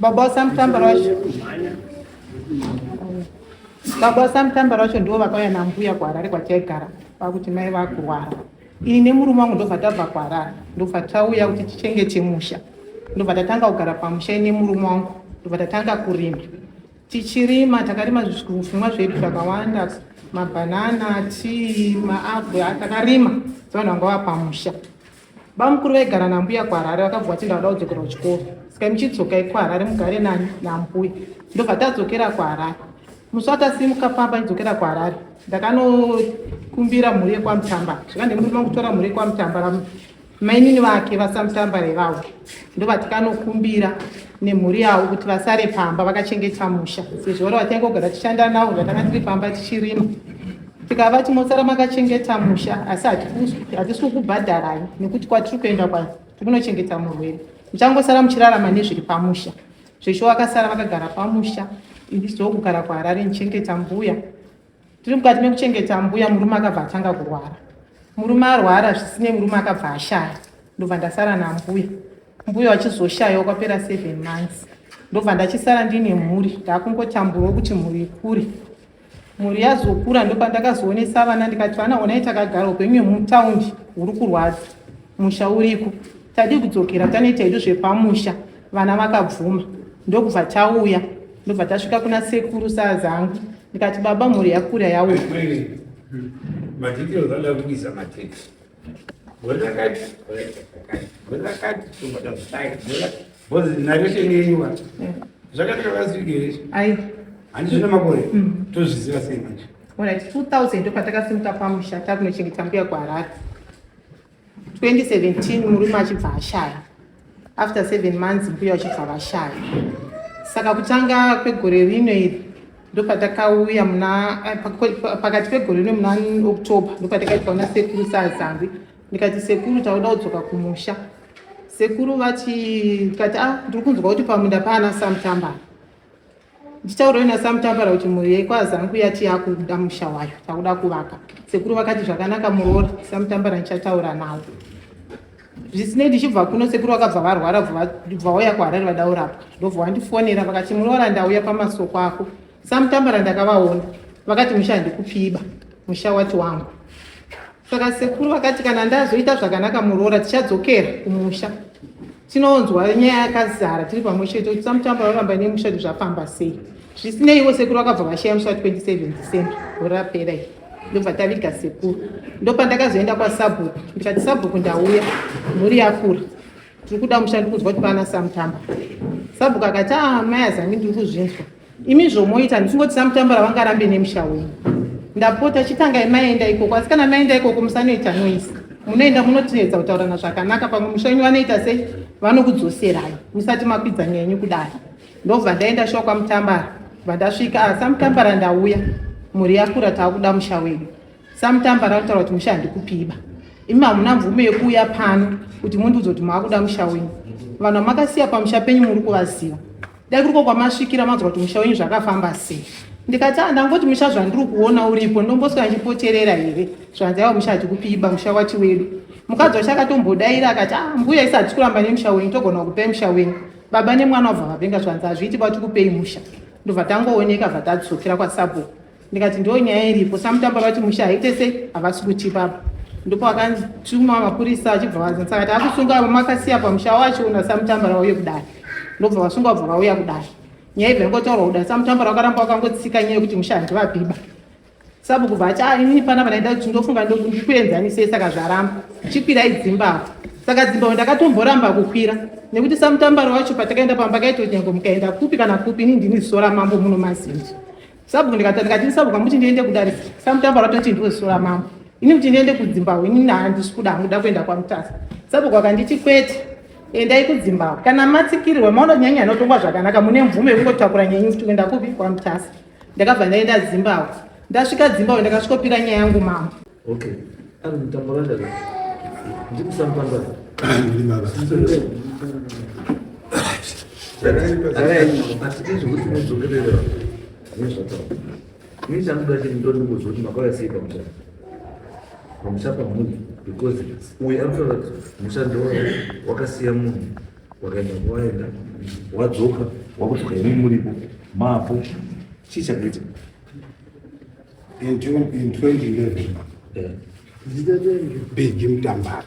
Baba vaSamutambara vacho Baba vaSamutambara vacho ndivo vakauya nambuya kuHarare kwataigara vakuti mai vakurwara. Ini nemurume wangu ndobva tabva kuHarare ndobva tauya kuti tichengete musha. Ndobva tatanga kugara pamusha ini nemurume wangu ndobva tatanga kurima. Tichirima takarima zvimwa zvedu zvakawanda mabhanana, tii, maapwe takarima sevanhu vanga vava pamusha. Bamukuru vaigara nambuya kuHarare vakabva vati ndauda kudzokera kuchikoro saka muchidzokai kuHarare mugare nani nambuya ndobva tadzokera kuHarare musi watasimuka pamba ndidzokera kuHarare ndakanokumbira mhuri yekwaMutambara zvika nemurume wangu kutora mhuri yekwaMutambara mainini vake vaSamutambara ivavo ndobva tikanokumbira nemhuri yavo kuti vasare pamba vakachengeta musha sezvo vari vatinge kugara tichishanda navo zvatanga tiri pamba tichirima tikavati mosara makachengeta musha asi hatisi kukubhadharai nekuti kwatiri kuenda kwa tiri kunochengeta murwere muchangosara muchirarama nezviri pamusha zvesho vakasara vakagara pamusha ndizokugara kuharare ndichengeta mbuya Tiri mukati mekuchengeta mbuya, murume akabva atanga kurwara. Murume arwara zvisinei, murume akabva ashaya, ndobva ndasara nambuya. Mbuya vachizoshayawo kwapera 7 months, ndobva ndachisara ndine mhuri, ndakungotamburawo kuti mhuri ikure. Mhuri yazokura ndopandakazoonesa vana ndikati vana onai takagara upenyu hwemutaundi huri kurwadza, musha uriko, tadii kudzokera tanoita hedu zvepamusha. Vana vakabvuma ndokubva tauya ndobva tasvika kuna sekuru sazangu ndikati baba mhuri yakura yauya madetails anoda kuisa matext gore rakati gore rakati gore rakati because narration yenyuwa zvakatika last week here aiwa handi zvine makore tozviziva sei manje Alright, 2000 ndopatakasimuka pamusha takunochengeta mbuya kuHarare 2017 murume achibva ashaya after 7 months mbuya vachibva vashaya saka kutanga kwegore rino iri ndopatakauya muna eh, pakati pegore rino muna october ndopatakaitwa na sekuru sazangwi ndikati sekuru tauda kudzoka kumusha sekuru vati ndikati ah ndiri kunzwa kuti pamunda paana samutambara Ndichitaurawo naSamutambara kuti mhuri yekwaZangu yati yakuda musha wayo takuda kuvaka. Sekuru vakati zvakanaka muroora, Samutambara ndichataura nawo. Zvisinei ndichibva kuno sekuru vakabva varwara bva vauya kuHarare vada kurapwa. Ndobva vandifonera vakati muroora ndauya pamasoko ako. Samutambara ndakavaona vakati musha handikupiba musha wati wangu. Saka sekuru vakati kana ndazoita zvakanaka muroora tichadzokera kumusha tinonzwa nyaya yakazara tiri pamwe chete kuti samutamba varamba nemusha kuti zvafamba sei zvisineiwo sekuru vakabva vashaya musi wa 27 December gore rapera iri ndobva taviga sekuru ndopandakazoenda kwasabhuku ndikati sabhuku ndauya mhuri yakura tiri kuda musha ndikunzwa kuti pana samutamba sabhuku akati a ah, mai azangi ndiri kuzvinzwa Imi zvomoita ndisingoti samutambara vangarambe nemusha wenyu. Ndapota chitangai maenda ikoko asi kana maenda ikoko musanoita noise. Munoenda munotiedza kutaurana zvakanaka pamwe musha wenyu vanoita sei vanokudzoserai musati makwidza nyaya yenyu kudai. Ndobva ndaenda shuwa kwamutambara bva ndasvika ah, samutambara ndauya mhuri yakura taakuda musha wedu. Samutambara anotaura kuti musha handikupiba. Imi hamuna mvumo yekuuya pano kuti mundiudze kuti maakuda musha wenyu. Vanhu vamakasiya pamusha penyu muri kuvaziva. Dai kuriko kwamasvikira manzwa kuti musha wenyu zvakafamba sei. Ndikati ah ndangoti musha zvandiri kuona uripo ndomboswera ndichipoterera here zvanzi aiwa musha hatikupiba musha wachi wedu. Mukadzi wacho akatombodaira akati ah mbuya isi hatisi kuramba nemusha wenyu togona kukupai musha wenyu. Baba nemwana vabva vapenga zvanzi hazviiti batikupei musha. Ndobva tangooneka bva tadzokera kwasabhuku. Ndikati ndo nyaya iripo samutamba vati musha haite sei havasi kutipa apa ndipo vakatuma mapurisa achibva vaza saka taakusunga avo makasiya pamusha wacho una samutambara vauye kudare ndobva vasunga vabva vauya kudare nyaya ibva ingotaurwa kudare samutambara vakaramba vakangotsika nyaya yekuti musha handivapiba sabu kubva ati ah inini panapa ndaida kuti ndofunga ndikuenzanisei saka zvaramba chikwirai dzimba apo saka dzimba ndakatomboramba kukwira nekuti samutambara wacho patakaenda pamba kaita kuti nyange mukaenda kupi kana kupi ini ndini ziso ramambo muno mazinji Sabhuku ndikati ndikati sabhuku amuti ndiende kudare samutamba ratoti ndiwe ziso ramambo ini kuti ndiende kudzimbahwe ini handisi kuda hangu da kuenda kwamutasa sabhuku akanditi kwete endai kudzimbahwe kana matsikirirwa maona nyanya inotongwa zvakanaka mune mvumo yekungotakura nyenyu kuti kuenda kupi kwamutasa ndakabva ndaenda zimbabwe ndasvika zimbabwe ndakasvikopira nyaya yangu mambo Okay. Ari mutambara ndaka. Ndiri samutambara. Ndiri baba. Hatidi zvekuti mudzokerera nezvataura. Ini chandoda chiri ndoni kuzoti makauya sei pamusha. Pamusha pamuri because uyu anotaura kuti musha ndo wakasiya munhu. Wakaenda waenda wadzoka wakudzoka imi muripo mapo chii chakaita? In 2011 Bigi Mutambara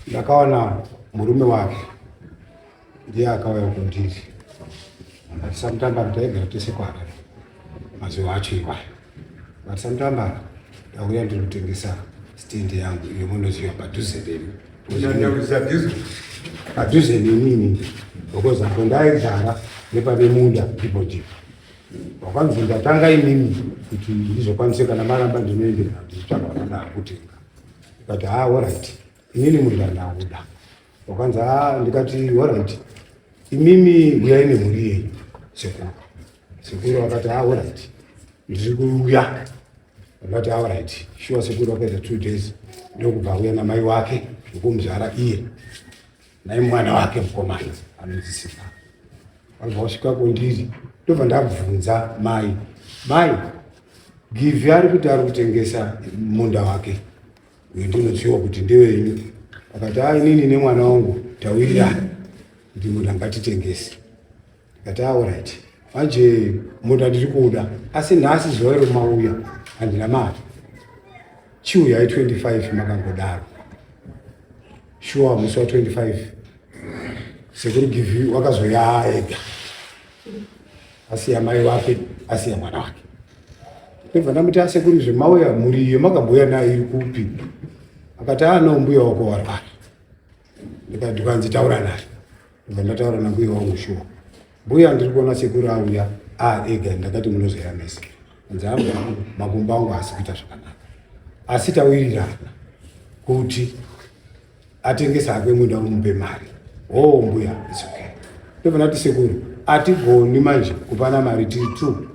ndakaona murume wake ndiye akauya kundiri akati, "Samutambara, taigara tese kuHarare mazuva acho iwayo." Akati, "Samutambara, ndauya ndiri kutengesa stendi yangu iyo munoziva padhuze nemi, padhuze nemini, because apo ndaigara nepane munda ndipo ndipo wakanzi ndatanga imimi kuti ndizokwanise kana maramba ndinoenderera ndichitsvaga vanoda kutenga." Ndikati, "Ha, alright, inini munda ndauda." Wakanzi, "Ha." Ndikati, "Alright, imimi uyai nemhuri yenyu sekuru." Sekuru vakati, "Ha, alright, ndiri kuuya." Ndikati, "Alright, sure." Sekuru vakaita 2 days ndokubva auya namai wake wekumuzvara iye nai mwana wake mukomana anonzi Simba. Vabva vasvika kundiri, ndobva ndabvunza mai, "Mai, Givhi ari kuti ari kutengesa munda wake uyo ndinoziva kuti ndewenyu." Akati, "A, inini nemwana wangu tawirirana kuti munda ngatitengese." Ndikati, "Alright, manje munda ndiri kuda, asi nhasi zuva iro mauya handina mari, chiuyai 25." Makangodaro shuwa, musi wa25 sekuru Givhi wakazoya ega, asiya mai wake, asiya mwana wake. Ndobva ndamuti, "Asekuru, zvemauya mhuri iyo makambouya nayo iri kupi?" Akati, "Ano mbuya wako warwara." Ndikati, "Ndikanzi taura naye." Ndobva ndataura nambuya wangu. "Shuwa mbuya, ndiri kuona sekuru auya ega, ndakati munozoya mese. Anzi ambuya wangu makumbo angu haasi kuita zvakanaka, asi tawirirana kuti atengese hakwe munda mumupe mari." "Oh mbuya, it's okay." Ndobva ndati, "Sekuru, hatigoni manje kupana mari tiri two,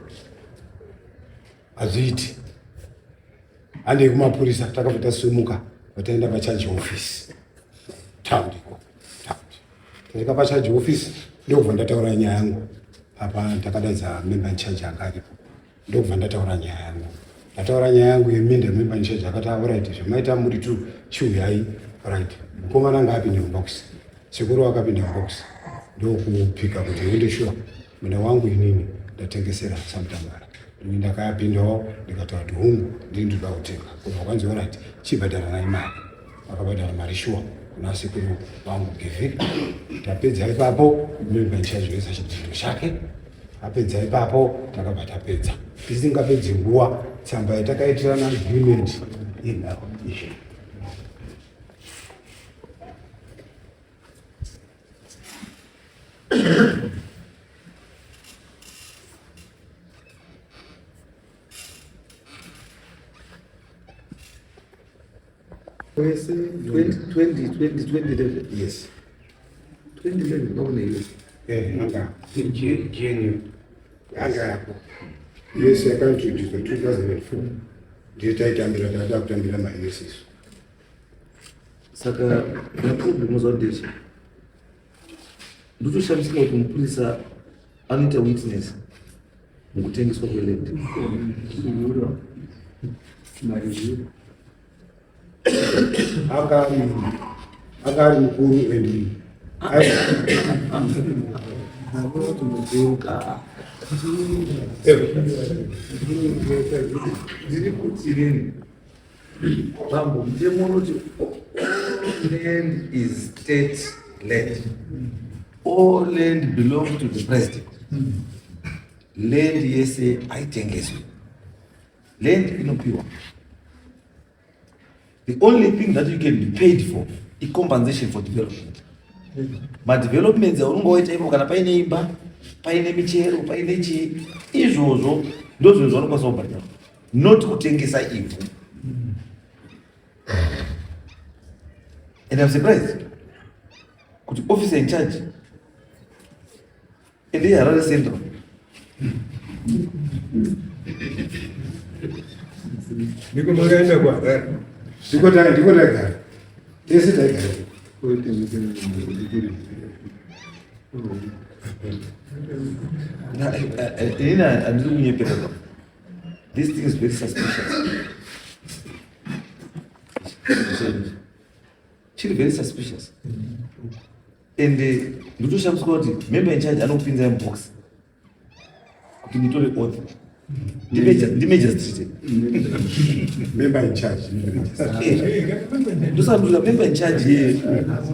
hazviiti, handei kumapurisa." Takabva tasimuka, vataenda pacharge office taundi iko taundi. Tasvika pacharge office, ndokubva ndataura nyaya yangu apa. Ndakadaidza member in charge anga aripo, ndokubva ndataura nyaya yangu. Ndataura nyaya yangu yeminda, member in charge akati, "Alright, zvamaita muri two, chiuyai." Right, mukomana anga apinde mubox, sekuru akapinda mubox, ndokupika kuti, "Ende sure munda wangu inini ndatengesera Samutambara." Ini ndakapindawo, ndikataura kuti, "Hungu, ndini ndoda kutenga." Kubva kwanzi, "Alright, chibhadharanai mari." Akabhadhara mari shuwa kuna sekuru vangu Givhi. Tapedza ipapo, member in charge oisa chidhindo chake. Apedza ipapo, takabva tapedza tisingapedzi nguva. Tsamba yatakaitirana agreement inhau izvi. Wese 20 20 2011? Yes. 2011 kwakune US? Anga anga yako US yakaintroduced 2004, ndiyo taitambira, takada kutambira maUS isu. Saka the problem was ndotoshamisika kuti mupurisa anoita witness mukutengeswa kweland. Anga ari mukuru and Ndiri kuti inini bambo, mutemo unoti land is state land, all land belongs to the president. Land yese haitengeswi, land inopiwa. The only thing that you can be paid for icompensation for development. Madevelopments aunonge waita ipo, kana paine imba, paine michero, paine chii, izvozvo ndo zvinhu zvaunokwanisa kubhadhara, not kutengesa ivhu. And I'm surprised kuti officer in charge ende Harare Central. Ndiko makaenda kuHarare? Ndiko taigara tese, taigara. Inini handiri kunyepera. This thing is very suspicious. Chiri very suspicious. And ndotoshamiswa kuti member in charge anokupinzai mubox kuti mutore oath. Ndimagistrate. Member in charge. Ndosaka member in charge iye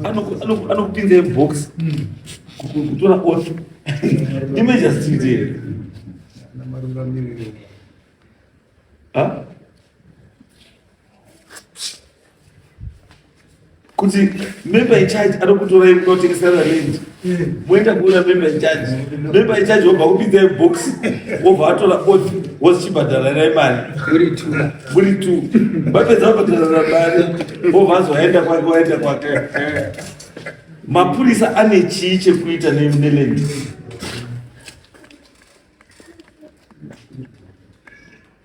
anokupinzai mubox kutora oath. Ndimagistrate. Ha? Kuti member in charge anokutorai munotengesana land, moenda kuona member in charge, member in charge wobva kupinzai box, wobva atora oath, wozichibhadharirai mari muri two. Vapedza vabhadharana mari, wobva azoaenda kwake, waenda kwake. Mapurisa ane chii chekuita neland?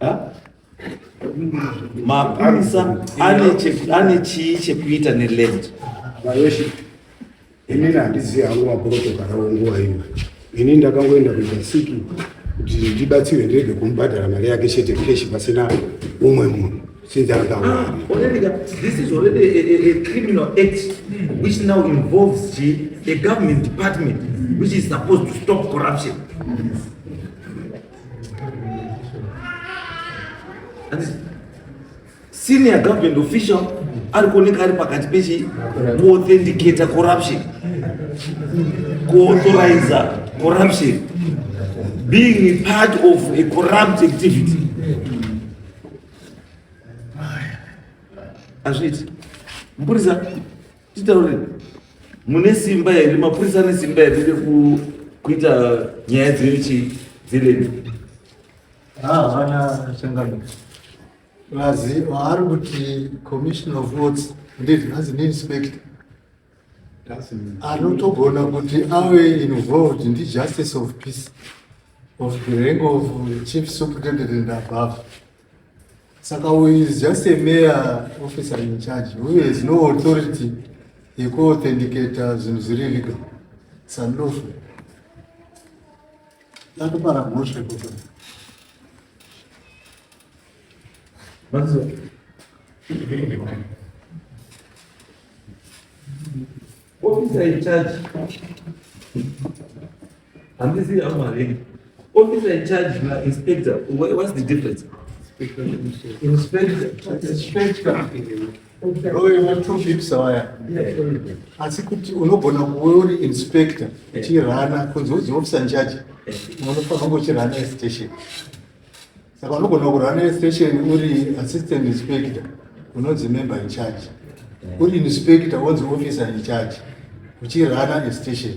Ha? Mapurisa ane chii chekuita neland? Vayoshi, inini handizivi hangu maprotocol avo nguva iyo. Inini ndakangoenda kuita siki kuti ndibatsirwe, ndirege kumubhadhara mari yake chete cash pasina umwe munhu since akauya. Already, this is already a criminal act which now involves a government department which is supposed to stop corruption. And senior government official ari kuoneka ari pakati pechi kuauthenticata corruption, kuauthorize corruption, being part of a corrupt activity. Hazviiti. Mupurisa, titaure, mune simba here? Mapurisa ane simba here rekuita nyaya dzechi dzeland? Havana, changamire. Vazi vaari kuti commissioner of oaths ndizvo hanzi neinspector anotogona kuti ave involved ndijustice of peace of the rank of chief superintendent and above. Saka uyu is just a mere officer in charge who has no authority yekuauthenticata zvinhu zviri illegal. It's unlawful. Atopara mhosva ikoko. Manzo. Officer in charge. Handizivi amari. Officer in charge na inspector, what's the difference? Inspector, inspector oyo two pips waya, asi kuti unogona kuve uri inspector uchirana kunzi uzi officer in charge, unofanira kunge uchirana station. Saka unogona kurana station uri assistant inspector, unonzi member in charge. Uri inspector, wonzi officer in charge uchirana station.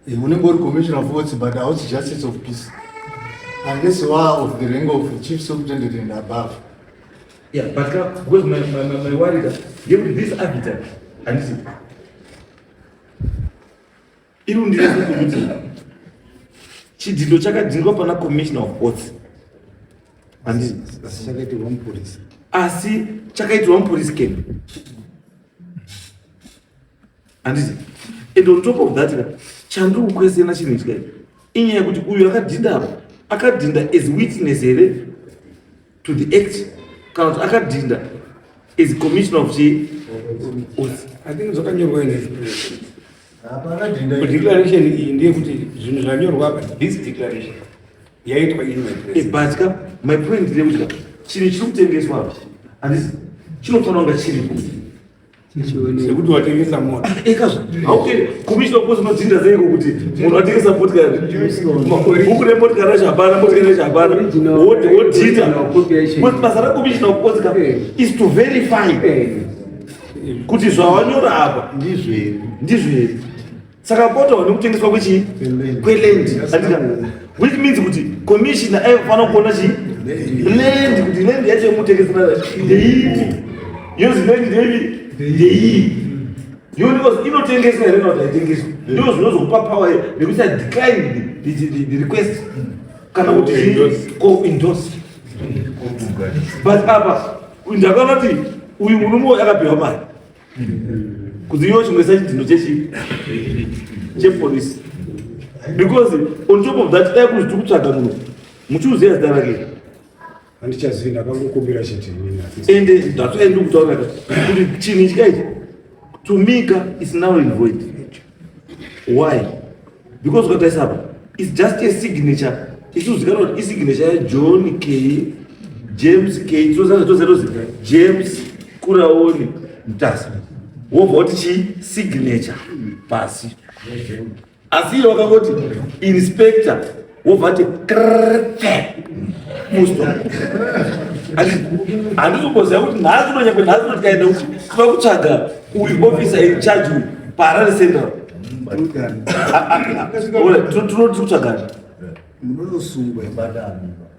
Unenge uri commissioner of oaths, but hausi justice of peace unless you are of the rank of chief superintendent and above. Yeah, but because my worry is that this affidavit, handisi iri kundiresa kuti chidhindo chakadhindwa pana commissioner of oaths, handisi? Asi chakaitirwa mupurisa. Asi chakaitirwa mupolice camp, handiti? And on top of that, chandiri kukwesena chinhu ichi kai inyaya yekuti uyu akadhinda apa, akadhinda as witness here to the act, kana kuti akadhinda as commissioner of chi oaths? I think zvakanyorwa ine Apa akadhinda declaration iyi ndeyekuti zvinhu zvanyorwa apa, this declaration yaitwa in my presence. But ka my point ndeyekuti ka chinhu chiri kutengeswa apa, handisi, chinofanira kunga chiripo. Sekuti watengesa mota. Ekazvo, okay, commissioner of oaths unodhinda seiko kuti munhu atengesa motikari, bhuku remotikari racho hapana, motikari racho hapana, wodhinda? Because basa racommissioner of oaths ka is to verify kuti zvawanyora apa ndizvo here. Ndizvo here. Saka potawo nekutengeswa kwechi kweland, andika, which means kuti commissioner aifanira kuona chi land, kuti land yacho yemutengesera ndeipi, yozi land ndeipi, ndeiyi yoonekwa inotengeswa here kana kuti haitengeswi. Ndo zvinozokupa power nekuti decline the request kana kuti ko endorse. But apa ndakaona kuti uyu murume akapiwa mari kuti iwo chimwesa chidhindo chechi chepolisi, because on top of that, dai kuziti kutsvaga munhu muchiuziva zita rake. Handichazivi, ndakangokumbira chete inini. Ende that's why ndiri kutaura kuti chinhu ichi kaichi To me ka is null and void. Why? Because ukatarisa apa it's just a signature. Isuzikanwa kuti isignature yaJohn K James K tozana tose tose James Kuraoni Mutasa. Wobva woti chi signature pasi. Asi iye wakangoti inspector wobva ati krrrte musto. Handisi kumboziva kuti nhasi unonyangwe nhasi uno tikaenda kuva kutsvaga uyu officer in charge uyu paHarare Central. Tinoti kutsvagana. Munonosungwa.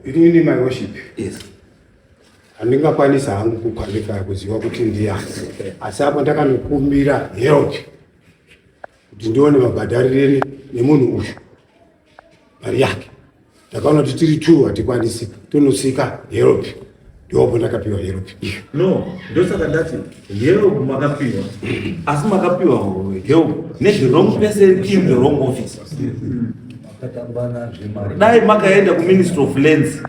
Inini my worship. Yes. Handingakwanisa hangu kuqualify kuziva kuti ndiyani. Asi apo ndakanokumbira help kuti ndione mabhadharireni nemunhu uyu mari yake. Ndakaona kuti tiri two hatikwanisi, tonosika help. Ndopo ndakapiwa help iyo. No, ndosaka ndati help makapiwa, asi makapiwa help ne the wrong person in the wrong office. Dai makaenda kuMinistry of Lands,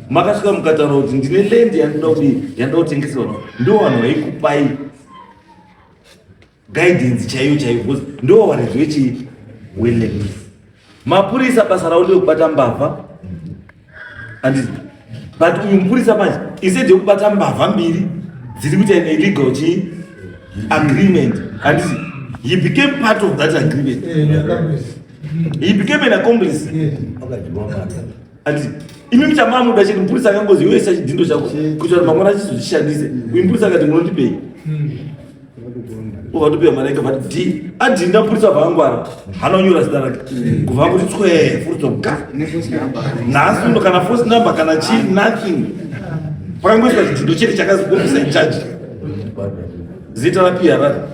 makasvika mukataura kuti ndine land yandinoda kudii, yandinoda kutengeserwa, ndo vanhu vaikupai guidance chaiyo chaiyo, because ndo varidzi vechii weland. Mapurisa basa ravo nderekubata mbavha, handiti? But uyu mupurisa manje instead yekubata mbavha mbiri dziri kuita an illegal chii agreement, handiti? He became part of that agreement. He became an accomplice. Handiti? Imi muchamamuda chete mupurisa akangozi iwe isa chidhindo chako kuitira kuti mangwana achizochishandise. Uyu mupurisa akati munondipei, ubva topiwa mari yake, but d adhinda mupurisa bva angwara, haana kunyora zita rake, kubva kuti tswee full ga nhasi uno kana force number kana chii, nothing. Pakangoiswa chidhindo chete chakazi officer in charge, zita raPRR.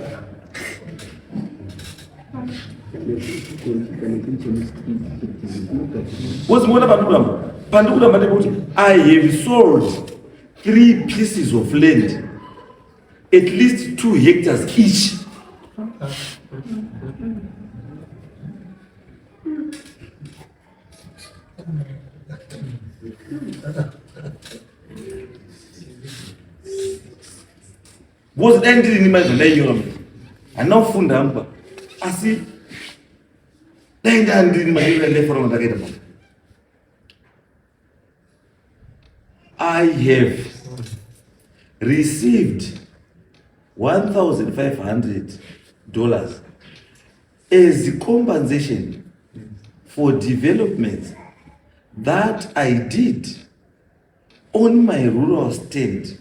Wozimuona pandikuramba, pandikuramba ndepekuti I have sold 3 pieces of land at least 2 hectares each. Because dai ndiri ni manje ndainyora manje, handina kufunda hangu ba, asi dai ndandiri manyorero andaifanira ndakaita manje. I have received $1,500 as compensation for developments that I did on my rural stand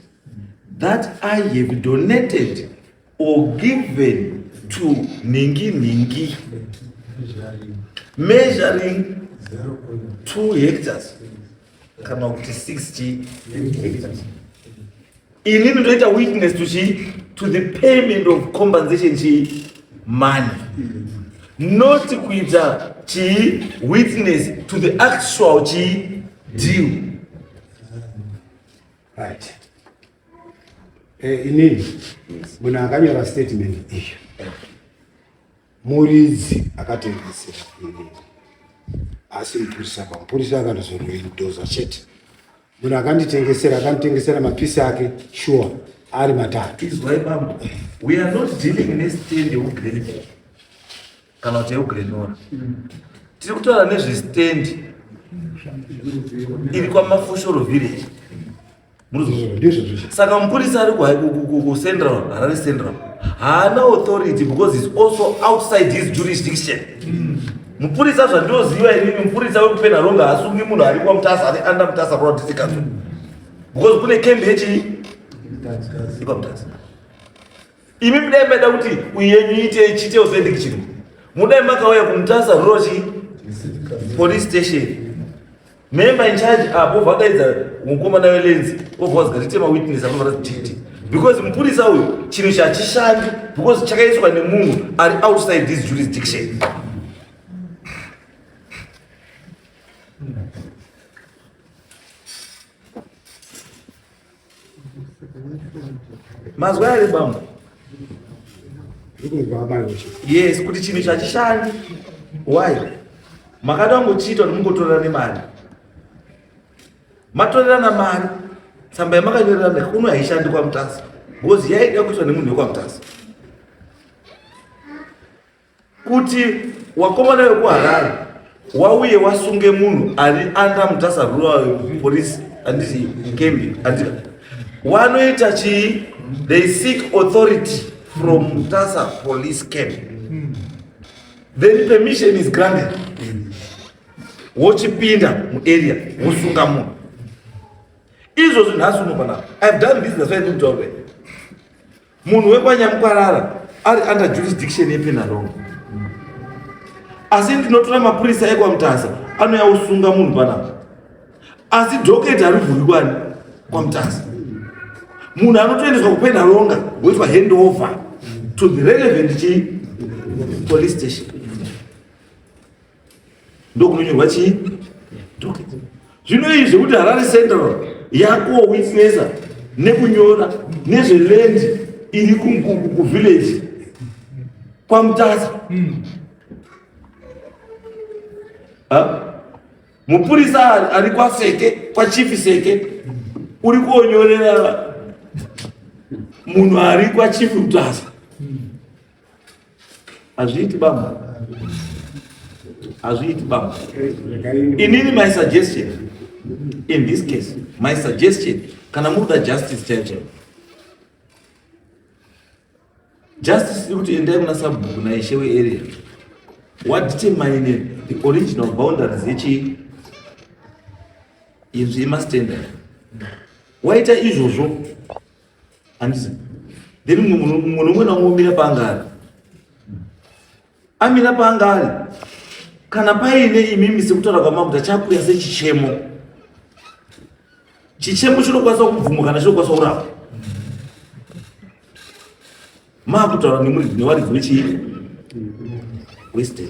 that I have donated or given to Ningi Ningi, measuring 2 hectares kana kuti 60 hectares. Inini ndoita witness to chi to the payment of compensation chi money, not kuita chi witness to the actual chi deal. Right. Inini munhu akanyora statement iyi muridzi akatengesera inini, asi mupurisa pa mupurisa akandozondoindoza chete. Munhu akanditengesera akanditengesera mapisi ake sure ari matatu. Izwai bambo, we are not dealing nestand yekuGlen kana kuti yekuGlen Norah. Tiri kutaura nezvestand iri kwaMafoshoro village. Ndizvo zveshe. Saka mupurisa ari kuCentral, Harare Central, haana authority because is also outside his jurisdiction. Mupurisa, zvandinoziva inini, mupurisa wekuPenhalonga haasungi munhu ari kwaMutasa, ari under Mutasa Rural District Council, because kune camp yechi ikwaMutasa. Imi mudai maida kuti uyenyu ite chiite authentic chinhu, mudai makauya kuMutasa Rural chi police station, member in charge apo vadaidza mukomana welands, obva wazika tiite mawitness apo titi, because mupurisa uyu chinhu chachishandi because chakaiswa nemunhu ari outside this jurisdiction. Mazwa here bambo? Ndikunzwa mai Osho. Yes, kuti chinhu chachishandi. Why? Makada kungochiita kuti mungotorerane mari, matorerana mari, tsamba yamakanyorerana kuno haishandi kwaMutasa because yaida kuitwa nemunhu wekwaMutasa. Kuti wakomana wekuHarare wauye wasunge munhu ari under Mutasa Rural Police, handiti kembi, handiti wanoita chii? They seek authority from Mutasa Police Camp, then permission is granted, wochipinda muarea wosunga munhu. Izvozvo nhasi uno panapa, I've done this, that's why ndikutaura. Munhu wekwaNyamukwarara ari under jurisdiction yePenalonga, asi ndinotora mapurisa ekwaMutasa anouya osunga munhu panapa, asi docket harivhuri kwani kwaMutasa. Munhu anotoendeswa kuPenalonga, woitwa handover to the relevant chii, police station, ndokunonyorwa chii, docket. Zvino izvi zvekuti Harare Central yakuwitnessa nekunyora nezveland iri kuvillage kwaMutasa, Ha? Mupurisa ari kwaSeke, kwaChief Seke, uri kuonyorera munhu ari kwaChief Mutasa, hazviiti baba, hazviiti baba. Inini my suggestion in this case, my suggestion, kana muri kuda justice chaiyo chaiyo, justice iri kuti endai kuna sabhuku naishe wearea, wadetermine the original boundaries yechii, izvi yemastandard. Waita izvozvo, handisi? Then munhu umwe naumwe umira paanga ari, amira paanga ari. Kana paine imimi sekutaura kwamakuta chakuya sechichemo, chichemo chinokwanisa kubvumwa kana chinokwanisa kurapwa, maakutaura nemuridzi nevaridzi wechii, western,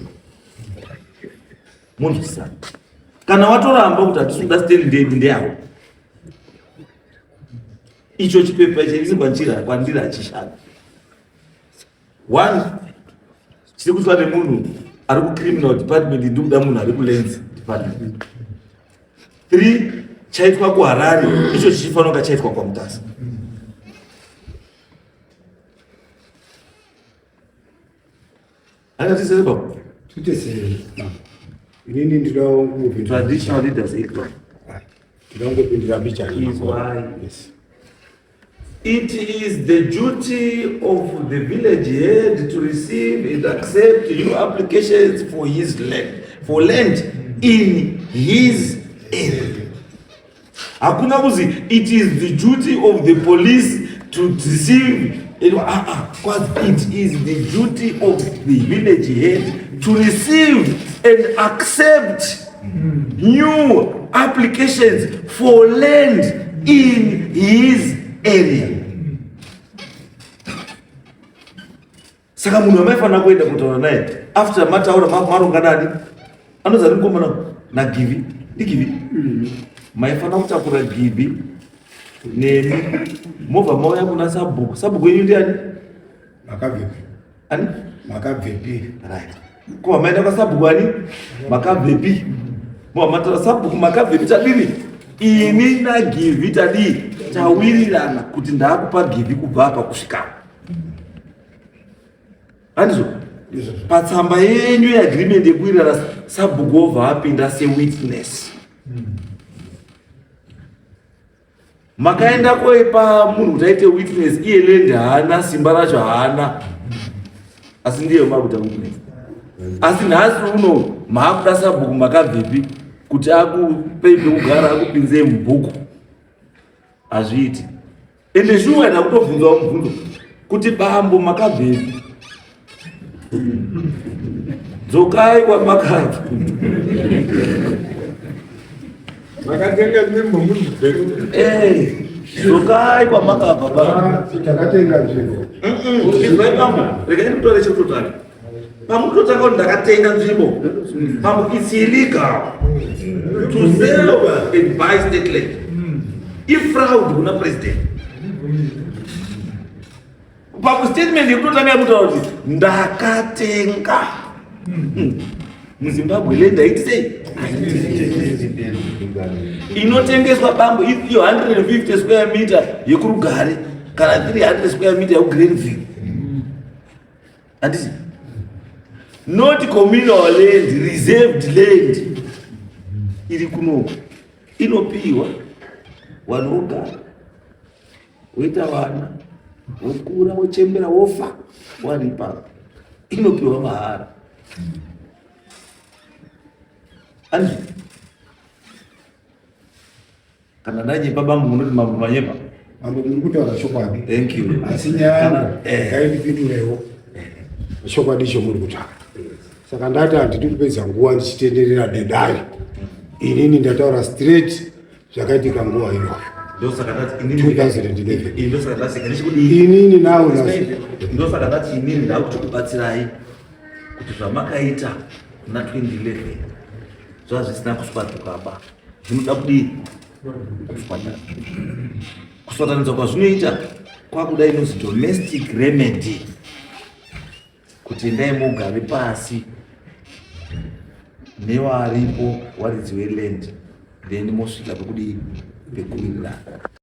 munzwisisana. Kana watoramba kuti hatisi kuda stand, ndedu, ndeyavo, icho chipepa chirisi kwandiri, kwandiri hachishandi. One, chiri kuitwa nemunhu ari kucriminal department, ndiri kuda munhu ari kulands department. Three, chaitwa kuHarare icho chichifanira kunga chaitwa kwaMutasa. Angatisese Tite sei? Inini ndinoda kungopindira. Traditional leaders equal. Ndinoda kungopindira mbichana. Izwai. Yes. It is the duty of the village head to receive and accept new applications for his land, for land in his area. Hakuna kuzi it is the duty of the police to receive. Ah, ah, kwazi it is the duty of the village head to receive and accept new applications for land in his area. Saka munhu wamaifanira kuenda kutaura naye after mataura, maronga nani, anozi ari mukomana naGivi, ndiGivi, maifanira kutakura Givi nemi, mobva mauya kuna sabhuku. Sabhuku yenyu ndiani? Makabvepi? Ani? Makabvepi? Right, kuva maenda kwasabhuku ani, Makabvepi, mobva mataura, "Sabhuku Makabvepi, tadini? Ini naGivi tadii? Tawirirana kuti ndaakupa Givi kubva apa kusvika." Handizvo? Patsamba yenyu yeagreement yekuwirirana, sabhuku wobva apinda sewitness. Makaenda koipa munhu kuti aite witness, iye land haana simba racho, haana, asi ndiye makuita witness. Asi nhasi uno maakuda sabhuku Makabvepi kuti akupei pekugara, akupinzei mubhuku. Hazviiti. Ende shuwa ndakutobvunzawo mubvunzo kuti, "Bambo Makabvepi, dzokai kwamakabva." Makatenga nzvimbo muri mubhero. Eh, dzokai kwamakabva baba. Takatenga nzvimbo. Izwai bambo, regai ndikutaure chekutotanga. Pamukutotanga kuti ndakatenga nzvimbo, bambo, it's illegal to sell and buy state land. Ifraud kuna president. Pakustatement yekutotanga yekutaura kuti ndakatenga, muZimbabwe land haiti sei inotengeswa bambo. Iyo 150 square meter yekuRugare kana 300 square meter yekuGreenville, handiti? Not communal land, reserved land iri kunoku inopiwa vanhu vogara, woita vana, wokura, wochembera, wofa wari ipapo, inopiwa mahara. Andrew, kana ndanyepa bambo munoti mambo manyepa. Mambo, muri kutaura chokwadi. Thank you. Asi nyaya yangu ngaindipindurewo chokwadi icho muri kutaura. Saka ndati handidi kupedza nguva ndichitenderera nedare. Inini ndataura straight zvakaitika nguva iyoyo. Ndosaka ndati inini 2011. Ndosaka ndati ndichikudii. Inini nawo Ndosaka ndati inini ndakutokubatsirai kuti zvamakaita muna 2011 zvazvisina kuswatuka ba, zvinoda kudii? Kuswatana. Kuswatanidza kwazvinoita kwakuda inonzi domestic remedy, kuti endai mugare pasi newaripo waridzi weland, then mosvika pekudii? Pekuwirirana.